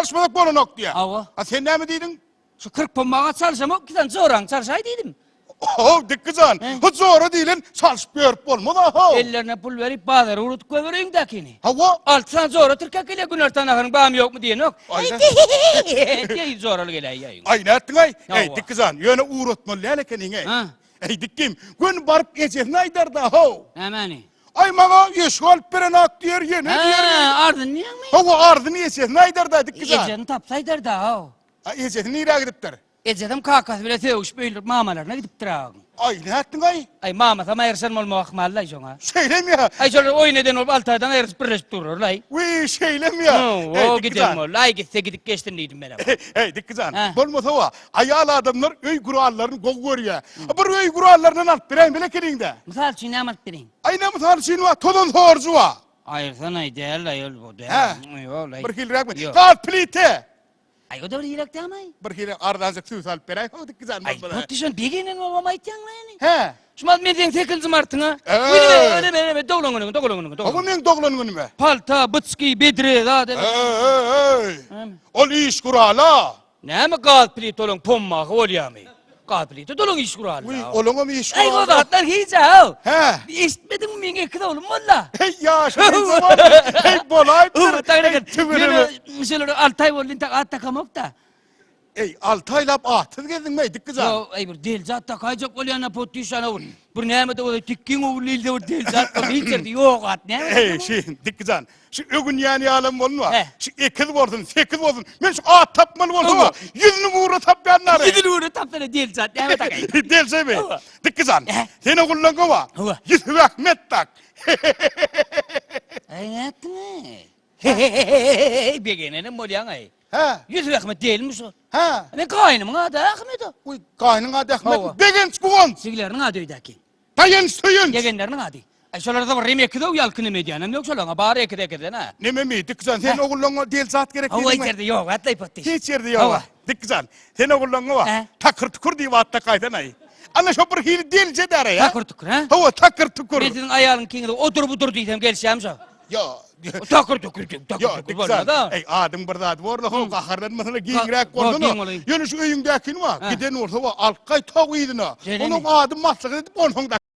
Çalyşmasak bolanok diýýär. Hawa. A sen näme diýdiň? Şu 40 pommaga çalyşamok, iki sany joraňy çalşaý diýdim. How, Dikki jan, bu jora diýlen çalşyp ýörüp bolmaz-a, how. Ellerine pul berip, bazara ugradyp goýber öýüňdäkini. Hawa. Alty sany jora tirkek gelýär, günortan naharyň barmy ýokmy diýenok. Aý, Diýip joraly geläýýär öýüňe. Aý, nätdiň-aý? Eý, Hawa. Dikki jan, ýöne ugratmaly däl ekeniň-eý. Ha. Eý, Dikkim, göni baryp ejesine aýdar-da, how. Nämäni? Aý, maňa eşik alyp berenak diýer, ýene diýer. Hä, arzyny diýýäňmi? Hawa, arzyny ejesine aýdar-da, Dikki jan. Ejesini tapsa aýdar-da, how. A ejesi nirä gidipdir? Ejesem kakasy bilen sögüşip öýlenip mamalaryna gidipdir agyň. Aý, nätdiň-aý? Aý, mamasam aýryşan bolmagy ahmal-laý şoňa. Şeýlemi ýa? Aý, şolar oýun eden bolup alty aýdan aýryşyp birleşip durarlaý. Wiý, şeýlemi ýa? Hawa, giden boldy. Aý, gitse gidip geçsin diýdim menem. Eý, Dikki jan, Hä? bolmasa wa, aýal adamlar öý gurallaryny gowy görýä. Bir öý gurallaryndan alyp beräýmeli ekeniň-dä. Mysal üçin näme alyp bereýin? Aý, ne mysal üçin wa, tozan sorujy wa. Aýyrsanaý, däl-aý ol bu, däl. Hä? Ýok-laý. Bir hiliräkmi? Ýok. Gaz plite! Aý o da bir ýelek dämi? Bir hili arzanjyk süýt alyp beräý, ho dikki jan Aý, bolmasa. Potdy şon begenen bolmam aýtýaň-la ýene. Hä? Şumat men seň sekizinji martyňa. Eee. Öyle öyle öyle öyle doglan günüňe, doglan günüňe, doglan. Hawa meň doglan günüme. Palta, byçgy, bedre, zat. Eý, eý, eý. Näme? Ol iş gurala. Näme gaz plita olaň pommagy bolýamy? Gaz plita dolaň iş guraly. Uý, olaňam iş Aý, o guraly. zatlar hiç ha. Hä? Eşitmediňmi meň ekiz oglum bolda. Heý, ýaşuly zaman. Heý, bolaýypdyr. Heý, tüweleme. Ýöne şolara 6 aý boldy, entek at takamok-da. Eý, 6 aýlap atsyz gezdiňmi, Dikki jan? Ýok, eý bir delje at takaýjak bolýan-a potdüşana bir. Bir näme-de bolsa tikgiň ogly ilde bir delje at bolsa hiç ýerde ýok at näme? Eý, şi, Dikki jan, şu ögünýän ýalam bolma. He. Şu ekiz bolsun, sekiz bolsun. Men şu at tapmaly bolsam, Hawa. ýüzüni ugra tapýan nary. Ýüzüni ugra tapsana delje at näme takaýyn? Deljemi? Hawa. Dikki jan, He. sen ogullaňa wa. Hawa. Ýüsüp Ahmet tak. Aý nätdiň-eý? Heheheý, begenenem bolýaň-aý. Hä? Ýüsüp Ahmet dälmi şu? Hä? Men gaýnymyň ady Ahmet o. Uý, gaýnyň ady Ahmet. Hawa. Begenç Guwanç. Jigileriniň ady öýdäki. Daýanç Söýenç. Ýegenleriniň ady. Aý şolarda bir rem ekizow ýalky neme edýänem ýok şolaňa bary ekiz ekizden ha. Nememi, Dikjan, sen ogullaňa del zat gerek Hawa diýdiňmi? hiç ýerde ýok, atlaý potdy. Hiç ýerde ýok. Hawa. Dikjan, sen ogullaňa wa Hä? takyr tukur diýip at dakaýsanaý. Ana şo bir hili delje däre ýa. Takyr tukur, hä? Hawa, takyr tukur. Men siziň aýalyňkyňyzy odur budur diýsem gelişýämi şo? Ýo. Takyr tukur diýip, takyr Ýo, tukur Dikjan, bolmaz-a. eý, adyň bir zady bor-la, ho, gaharlanmasana, giňräk Ga- bolsana. giň bolaýyn. Ýöne şu öýüňdäkini wa, Hä. giden bolsa wa, alyp gaýt ho yzyna. Şeýlemi? Onuň ady maslahat edip onsoň da.